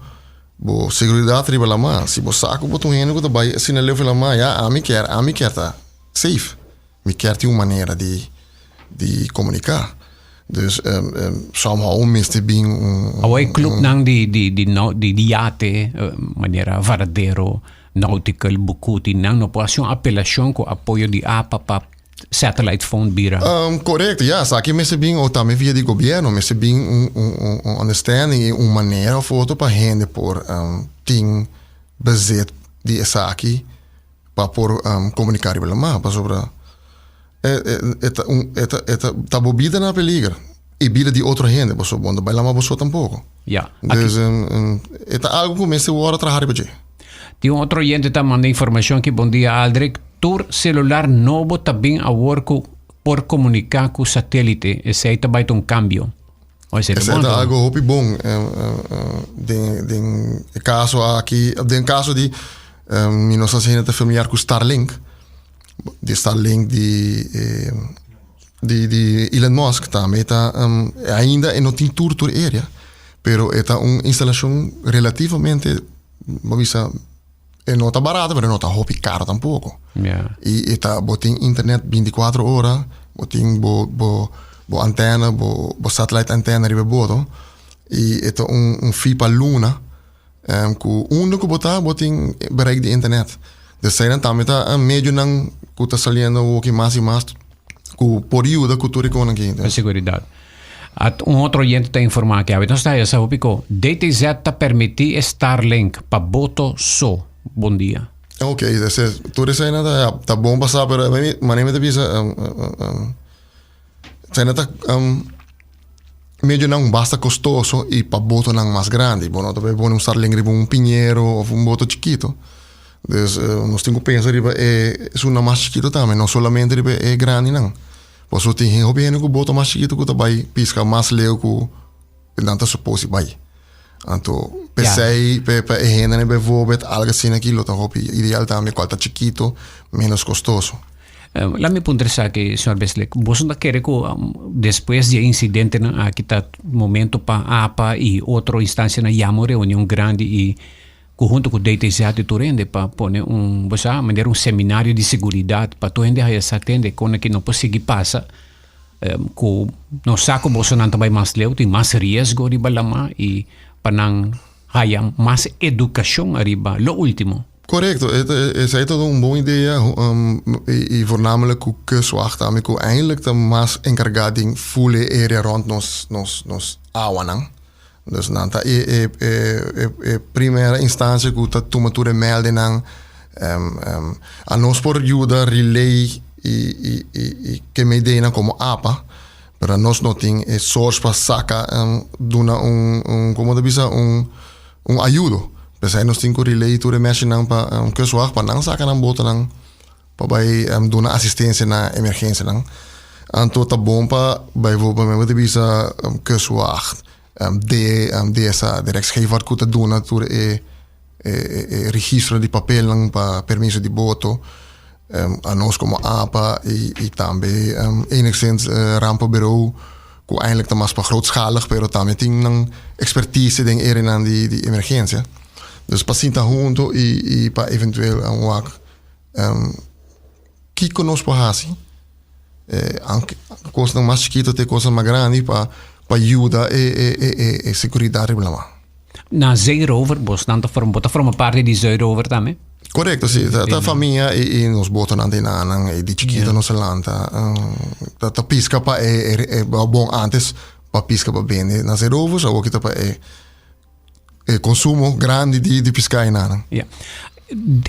bo seguridat riba lama. Si bo sa ku bo ta un hende ku ta bai asina leu for lama ya ami kier ami kier ta safe. Mi kier tin un manera di di komuniká. Dus somehow mester bin un
Awor e clubnan di di di di di yate manera Varadero, Nautical, Bucuti nan no por hasi un apelashon ku apoyo di apa pa satellite phone bira.
Korekto, ya, esaki mester bin o tambe via di gobièrnu, mester bin un un un understanding i un manera of otro pa hende por tin bezit di esaki. pa por um, komuniká riba lamá, pasobra e, e, e ta un, e ta, e ta, ta bo bida na peligro i bida di otro hende, pasobra bo no ta bai lamá bo so tampoko.
Ja. Aki
Dus um, um, e ta algo ku mester wòrdu traha riba dje.
Tin un otro oyente ta manda informacion aki. Bon dia Aldrich. Tur celular nobo ta bin awor cu por comunica cu satelite. Esey ta bay ta un cambio. O esey ta
Esey
bon
ta
anto?
algo hopi bon den den e caso aki, den caso di mi no sa si hende ta familiar cu Starlink. Di Starlink di di di Elon Musk tambe ta ainda e no tin tur tur area, pero e ta un instalacion relativamente bo bisa e no ta barato pero e no ta hopi caro tampoco. Y e ta bo tin internet binticuatro ora, bo tin bo bo bo antena bo bo satellite antena riba e boto y e ta un un fi pa luna cu unda cu bo ta bo tin bereik di internet. Dus eseinan tambe ta medionan cu ta saliendo awoki mas y mas cu por yuda cu tur e conan aki.
Pa seguridad. At un otro oyente ta informa aki awe. Nos ta haya sa hopi cu DTZ ta permiti e Starlink pa boto so. Bon dia.
Ok, dus tur eseinan ta, ta bon pa sa, pero manera mi ta bisa, eseinan ta medionan basta costoso y pa botonan mas grandi. Bo no ta bay pone un Starlink riba un piñero of un boto chikito. Dus nos tin cu pensa riba e esunnan mas chikito tambe, no solamente riba e grandinan. Pasobra tin hopi hende ku boto mas chikitu ku ta bai piska mas leu ku nan ta supos di bai. Anto p'esei pa e hendenan bijvoorbeeld algu asina aki lo ta hopi ideal tambe kual ta chikito, menos kostoso.
Laat mi puntra esaki, señor Beslik. Boso ta kere ku despues di e insidentenan aki ta momento pa apa i otro instansianan yama un reunion grandi i ku hunto ku DTZ i tur hende pa pone un, bo sa, manera un seminario di seguridat pa tur hende haya sa tende kon aki no por sigui pasa ku nos sa ku bosonan ta bai mas leu, tin mas riesgo riba lama i pa nan haya mas edukashon ariba lo ultimo.
Korekto, esei ta un bon idea i voornamelijk ku Kustwacht tambe ku eindelijk ta mas enkargá den ful e area rònt nos nos awanan. Dus nan ta e e e e primera instancia ku ta tuma tur e meldennan. Anos por yuda relay i i i i ke meideinan komo apa, pero anos no tin e source pa saka duna un un komo ta bisa un un ayudo. P'esei nos tin ku relay tur e meshinan pa Kustwacht pa nan saka nan botonan pa bai duna asistencia na emergencianan. Anto ta bon pa bijvoorbeeld men ta bisa Kustwacht, D, DSA, Direct Scheepvaart ku ta duna tur e e registro di papelnan pa permiso di boto. Anos komo apa i tambe enigszins Rampenbureau ku eindelijk ta mas pa grootschalig pero tambe tin nan expertise den areanan di emergencia. Dus pa sinta hunto i pa eventueel wak Kiko nos por hasi? Aunke kosnan mas chikito te kosnan mas grandi pa pa yuda e e e e seguridat riba laman.
Na Zeerover, bosnan ta forma, bo ta forma parti di Zeerover tambe?
Korekto, si. Ta ta famia i i nos botonan ta enanan i di chikito nos a lanta ta ta piska pa e e bon antes pa piska pa bende na Zeerovers awor kita pa e e consumo grandi di, di pisca enanan.
Ja.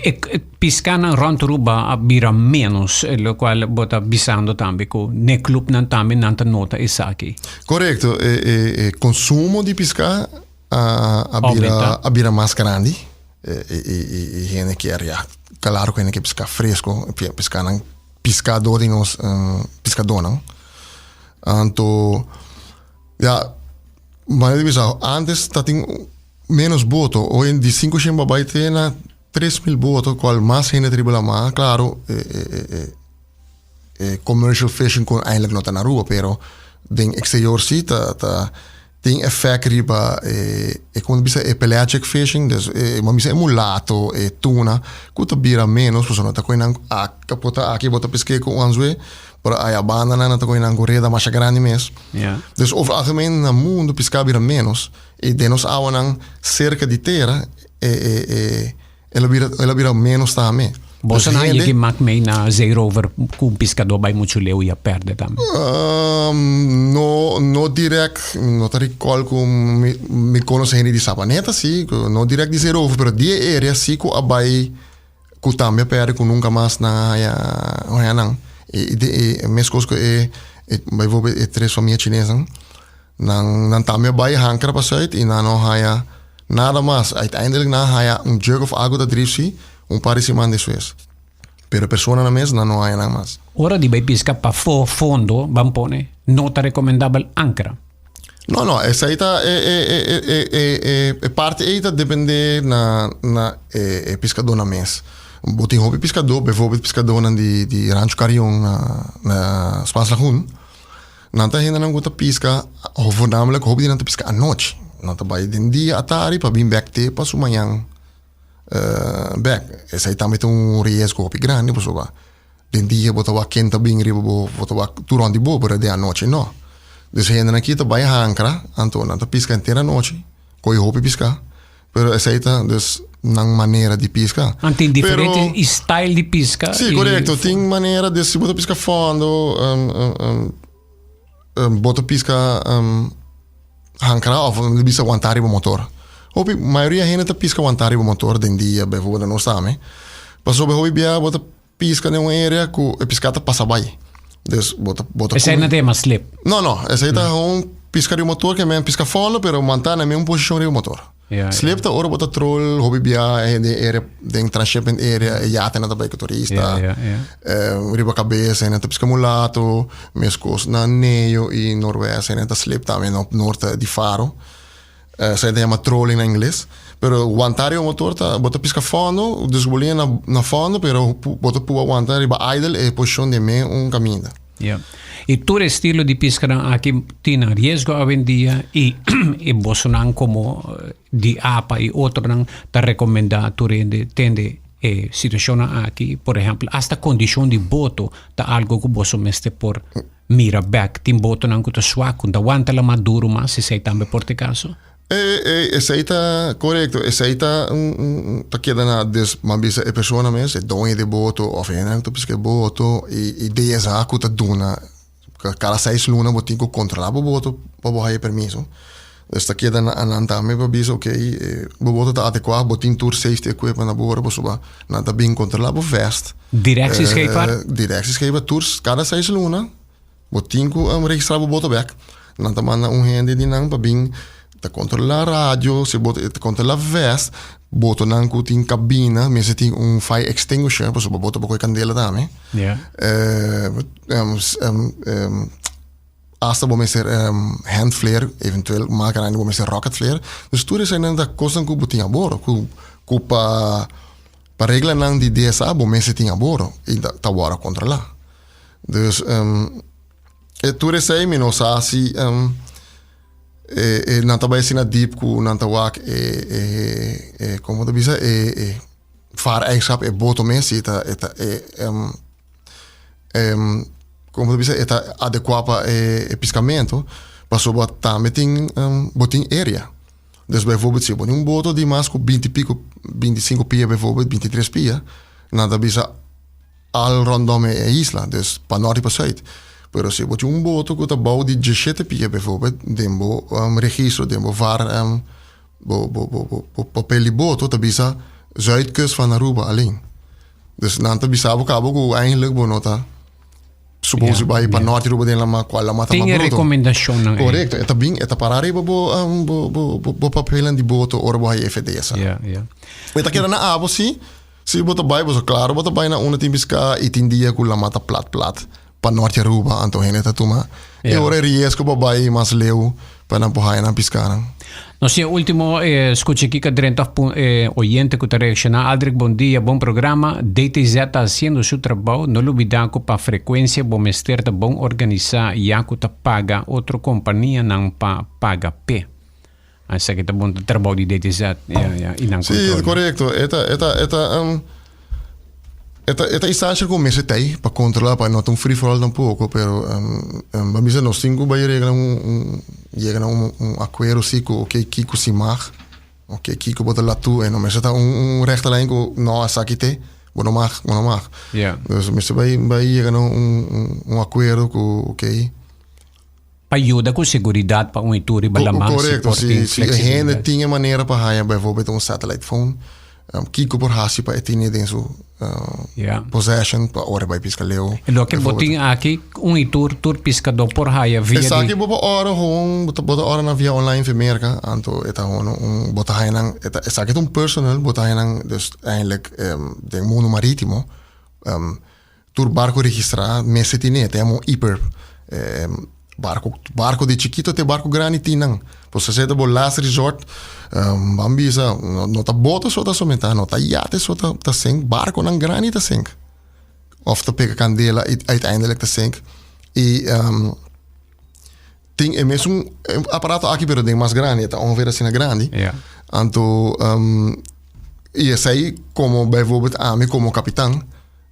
E, e piscanan rond Aruba a bira menos, eh, lo cual bo ta bisando tambe cu ne clubnan tambe nan ta nota esaki.
Correcto. E, e, e consumo di pisca a, a bira,
Aumenta.
a bira mas grandi. E, e, e, e, e hende kier, ja, claro cu hende kier pisca fresco, piscanan, pisca door di nos um, piscadornan. Anto, ja, Manera di bisa, antes ta tin menos boto. Hoy di sinku shen pa bai te na 3000 boto, cual mas hende ta riba lamá. Claro, e, e, e, e, e commercial fishing con eindelijk no ta na Aruba, pero den exterior sí ta, ta tin effect riba e, e como bisa e pelagic fishing, dus e, ma bisa e mulato, e tuna, cu ta bira menos, pasobra no ta coge nan a capota aki bo ta pesque cu un anzue, pero aya banda nan ta coge nan cu reda masha grandi mes.
Ja.
Dus over algemeen na mundu piská bira ménos i den nos awanan serka di tera e e e el a bira el a bira ménos tambe.
Boso
Dus
nan
hende
yegi mak mee na zeerover ku un piskadó bai muchu leu i a pèrdè tambe?
No no dirèkt, no ta rikòl ku mi mi konosé hende di Sabaneta si, no dirèkt di zeerover, pero di e area si ku a bai. Ku tambe a pèrdè ku nunka mas nan a haña haña nan. E e meskos ku e bijvoorbeeld e tres famia chinesnan nan nan tambe a bai hankra pa sùit i nan no haña nada mas. Uiteindelijk nan a haña un jug of algu ta drif si un par di siman despues. Pero e personanan mes nan no haña nan mas.
Ora di bai piska pafó fondo ban pone no ta rekomendabel ankra.
No, no, esei ta e e e e e e e parti ei ta depende na na e e piskadónan mes. Bo tin hopi piskadó, bijvoorbeeld piskadónan di di Rancho Carion na na Spaans Lagoen, nan ta hendenan ku ta piska, voornamelijk hopi di nan ta piska anochi. Nan ta bai den dia atari pa bin bèk te pa su mañan bèk. Esei tambe ta un riesgo hopi grandi pasobra Den dia bo ta wak ken ta bin riba bo, bo ta wak tur rond di bo, pero den anochi no. Dus hendenan aki ta bai hankra, anto nan ta piska henter anochi, koe hopi piska, pero esei ta dus nan manera di piska.
Nan tin diferente pero, style di piska.
Si, korekto. Tin manera, dus si bo ta piska fondo, um, um, um, um, bo ta piska um, hankra of bisa wanta riba motor. Hopi, mayoria hende ta piska wanta riba motor den dia, bijvoorbeeld nos tambe. Pasobra hopi bia bo ta Pisca den un area cu e pisca ta pasa bay. Dus bo ta bo ta
Esei no ta yama slip.
No, no, esei ta gewoon pisca riba motor ke men pisca fondo pero manta na mesun posicion riba motor.
Ja,
Slip ta ora bo ta troll hopi bia den area den transshipment area e yatenan ta bay cu turista.
Ja, ja, ja.
Eh, riba cabes hende ta pisca mulato, mescos na Neo y Noordwest hende ta slip tambe na noord di Faro. Esei ta yama trolling na ingles. Pero wanta riba motor ta, bo ta piska fondo, dus bo liña na, na fondo, pero bo ta pua wanta riba idle e posishon den men un kaminda.
Ja. I tur e estilo di piskanan aki tin nan riesgo awendia i e bosonan komo di apa i otronan ta rekomendá tur hende tende e situashonnan aki. Por ehèmpel, asta kondishon di boto ta algo ku boso mester por Mira bek, tin botonan ku ta swak, ku no ta wanta lamá duru mas, esei tambe por ta e kaso?
E, e, esei ta korekto, esei ta un, un, ta keda na, dus m'a bisa e persona mes, e doño di boto òf e hendenan ku ta piska e boto i, i DSA ku ta duna, kada seis luna bo tin ku kontrolá bo boto pa bo haya permiso. Dus ta keda na nan tambe pa bisa ok, bo boto ta adekuá, bo tin tur safety equipment na bor, pasobra nan ta bin kontrolá bo vest.
Directiescheepvaart?
Directiescheepvaart, tur kada seis luna bo tin ku registrá bo boto bèk. Nan ta manda un hende di nan pa bin ta kontrolá radio, si bo ta kontrolá vest, botonan ku tin kabina mester tin un fire extinguisher pasobra bo boto por kohe kandela tambe. Asta bo mester hand flare, eventueel mas grandi bo mester rocket flare. Dus tur eseinan ta kosnan ku bo tin aboro, ku ku pa pa reglanan di DSA bo mester tin aboro i ta ta wòrdu kontrolá. Dus e tur esei mi no sa si e e nan ta bai asina diep ku nan ta wak e e e komo ta bisa e e vaar-eigenschap e boto mes si ta e ta e Como ta bisa e ta adecua pa e piscamento pasobra tambe tin bo tin area. Dus bijvoorbeeld si bo tin un boto di mas cu binti pico, binti cinco pia bijvoorbeeld, binti tres pia, nan ta bisa al rondom e isla, dus pa nort y pa zuid. Pero si bo tin un boto cu ta bou di diesshete pia bijvoorbeeld, den bo registro, den bo var, bo bo bo bo papel di boto ta bisa zuidkust van Aruba alleen. Dus nan ta bisa bo kaba ku eindelijk bo no ta suppose yeah, bai pa yeah. norte riba den lama kual lama ta
Tin
bruto.
recomendacionnan.
Correcto, e ta bin e ta para riba bo um, bo bo bo, bo papelen di boto ora bo hay FD sa.
Yeah, yeah.
E ta keda na abo si, si bo ta bai bo so claro bo ta bai na una tin pisca y tin dia ku lama ta plat plat pa norte Aruba anto hende ta tuma e ora e riesgo pa bai mas leu pa nan por haya nan piscanan.
Nos tin e ultimo scucha aki ka drenta of e oyente cu ta reacciona. Aldrich bon dia, bon programa. DTZ ta haciendo su trabao. No lubida cu pa frecuencia bo mester ta bon organisa ya cu ta paga otro companianan pa paga p'e. Esaki ta bon trabao di DTZ ya, ya, y nan
Sí,
control.
correcto. E ta, e ta, e ta, um, e ta, e ta instancia cu mester ta ahí pa controla, pa no ta un free for all tampoco, pero um, um, pa bisa nos tin cu bay regla un, un, yega na un, un acuerdo si cu ok, kico si mag, ok, kico bo ta laat toe, en no mester ta un, un rechte lijn cu no, esaki te, bo no mag, bo no mag.
Ja.
Dus mester bay, bay yega na un, un, un acuerdo cu ok,
Pa yuda ku seguridat pa un i tur riba laman si
Korekto,
por tin
si, si e hende
fleksibilidat.
tin e manera pa haña bijvoorbeeld un satellite phone, Kiko por hasi pa e tene den su possession pa ora e bai piska leu.
E loke bo tin aki un i tur tur piskadó por haya via di.
Esaki bo por ora gewoon bo ta bo ta ora nan via online via Merka anto e ta gewoon un bo ta haya nan e ta esaki ta un personal bo ta haya nan dus eindelijk den mundo maritimo Tur barco registra mester tine, ta yama un EPIRB. Barco, barco di chikito te barco grandi tin nan. Por esei ta bo last resort, ban bisa, no ta boto so ta someta, no ta yate so ta ta sink, barconan grandi ta sink. Of ta pega candela y uiteindelijk ta sink. Y tin e mesun aparato aki pero den mas grandi, e ta ongeveer asina grandi. Anto, y esei como bijvoorbeeld ami como capitan,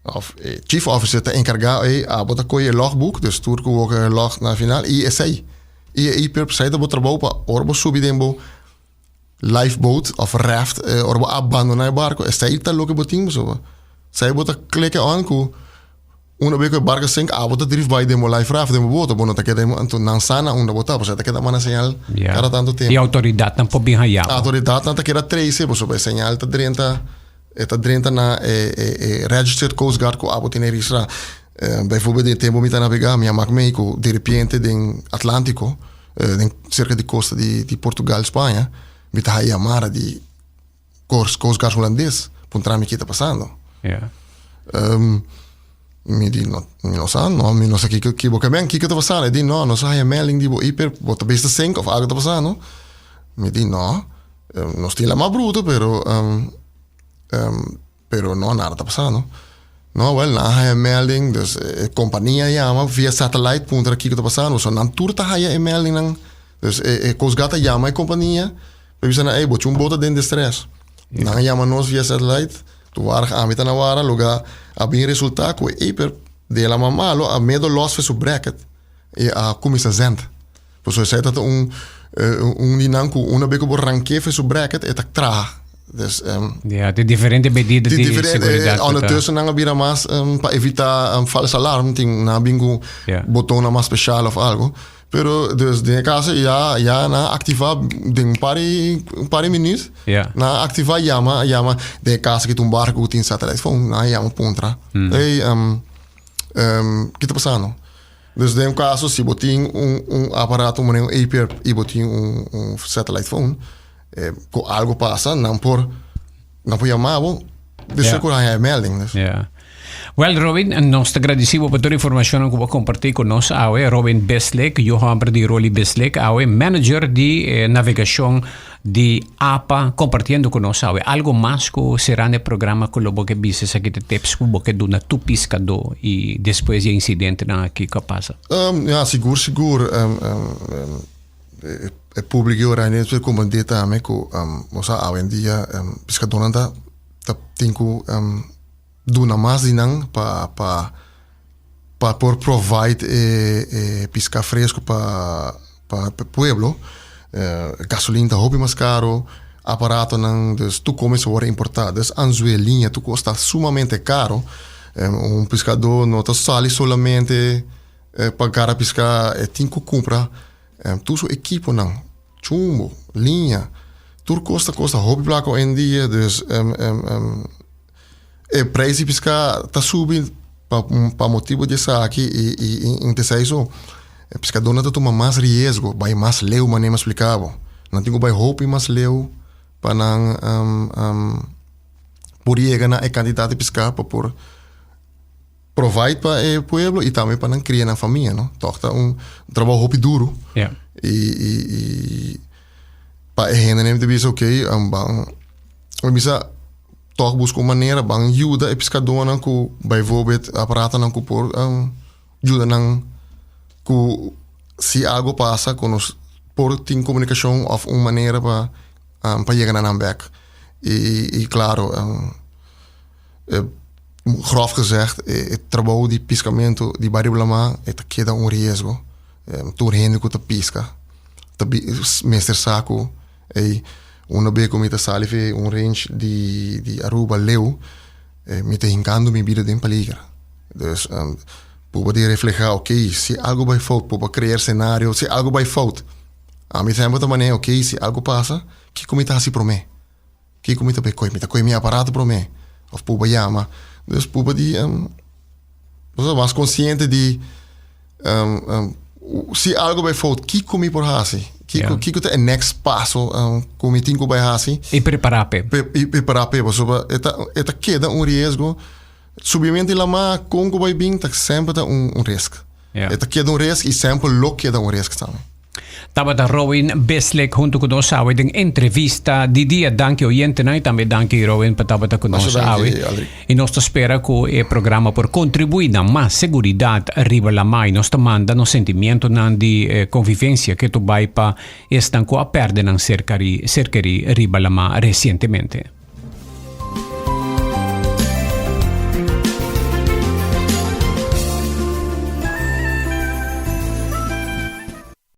Of e chief officer ta encarga ey abo ta coge e logboek, dus tur cu bo ke log na final y esey. Y e IPIRP esey ta bo trabou pa ora bo subi den bo lifeboat of raft, ora bo abandona e barco, esey ta loke bo tin pasobra esey bo ta click on cu una bes cu e barco sink abo ta drift bay den bo life raft, den bo boto, bo no ta keda den bo, anto nan sa na unda bo ta pasobra e ta keda manda señal cada tanto tempo.
Y autoridadnan por bin haya bo.
Autoridadnan ta keda trace pasobra e señal ta drenta. E ta drenta na e e registered Coast Guard ku abo tene registrá. Bijvoorbeeld den e tempu mi ta nabegá mi a mak mei ku diripiente den Atlantiko, den serka di kosta di di Portugal, Spaña, mi ta haña yamada di Coast Guard Hulandes puntra mi ke ta pasando. Mi di no, mi no sa, no, mi no sa kiko ki bo ke men, kiko ta pasando? E di no, nos a haña melding di bo iper, bo ta bes ta sink of algo ta pasando. Mi di no. Nos tin la mas bruto pero pero no nada ta pasando. No wel nan a haya melding dus e compania yama via satellite puntra kiko ta pasando so nan tur ta haya e meldingnan dus e Coast Guard ta yama e compania pa bisa nan ey bo chun bota den distress. Nan a yama nos via satellite toevallig ami ta na wara loga a bin resulta cu e eper den la mas malo a medo los for su bracket y a cuminsa zend. Pasobra esei ta ta un un di nan ku una be ku bo rank'é for su bracket e ta traha. Dus
Ja, tin diferente medida di seguridad.
Ondertussen nan a bira mas pa evita false alarm tin nan a bin ku botonnan mas special of algo. Pero dus den e kaso ya ya nan a aktiva den un par di un par di minuut nan a aktiva yama yama den e kaso ku ta un barco ku tin satellite phone nan a yama puntra ey ki ta pasando? Dus den un caso si bo tin un un aparato manera un APR y bo tin un un satellite phone eh, cu algo pasa nan por nan por yama bo dus yeah. cu haña e melding dus.
Yeah. Well, Robin, nos ta agradeci bo pa tur informacionnan cu bo a comparti cu nos awe. Robin Bislake, yu homber di Rolly Bislake, awe manager di eh, navegacion di apa compartiendo cu nos awe. Algo mas cu cerrando e programa cu lo bo ke bisa esaki ta tips cu bo ke duna tu piscadó y despues di e incidentenan aki cu a pasa?
Um, ja, sigur, sigur. Um, um, um, e, e publico oranje mester comprende tambe cu um, bo sa awendia um, piscadónan ta, ta tin cu um, duna mas di nan pa, pa, pa por provide e, e pisca fresco pa, pa e pueblo. Gasolin ta hopi mas caro, aparatonan, dus tur come sa worde importa. Dus anzuel, liña, tur cos ta sumamente caro. Un piscador no ta sali solamente pa gara pisca, e tin cu cumpra tur su equiponan, chumbo, liña, tur cos ta costa hopi placa hoy en dia. Dus e prijs di pisca ta subi pa pa motibo di esaki y y y ta esei so e piscadornan ta tuma mas riesgo bai mas leu manera mi a splica bo nan tin cu bai hopi mas leu pa nan por yega na e cantidad di pisca pa por provide pa e pueblo y tambe pa nan cria nan famia no tog ta un trabou hopi duro y y y pa e hendenan ta bisa okay ban mi bisa Tòg buska un manera ban yuda e piskadónan ku bijvoorbeeld aparatonan ku por yuda nan ku si algo pasa ku nos por tin komunikashon òf un manera pa pa yega na nan bèk. I i klaro gròf gezegd e trabou di piskamentu di Bario Blamá e ta keda un riesgo. Tur hende ku ta piska ta mester sa ku Ey, una be cu mi ta sali fi un range di di Aruba leu, mi ta hincando mi bida den peliger. Dus, por di refleha, ok, si algo bay fout, por crea scenario, si algo bay fout, ami semper ta manera, ok, si algo pasa, kico mi ta haci prome? Kiko mi ta bay koy? Mi ta koy mi aparato prome of puba yama. Dus puba di bo sa mas konsiente di si algo bay fout kiko mi por hasi? Kiko kiko ta e next paso ku mi tin ku bay hasi?
I prepará p'e.
I prepará p'e pasobra e ta e ta keda un riesgo. Subimentu di lamá kon ku bay bin ta semper ta un risk. E ta keda un risk i semper lo keda un risk tambe.
Tabata Rowin Bislek hunto ku nos awe den entrevista di dia. Danki oyentenan i tambe danki Rowin pa tabata ku nos awe. I nos ta spera ku e programa por kontribuí na mas seguridat riba lamá i nos ta manda nos sentimientonan di konvivensia ke to bai pa esnan ku a pèrdè nan ser kerí riba lamá resientemente.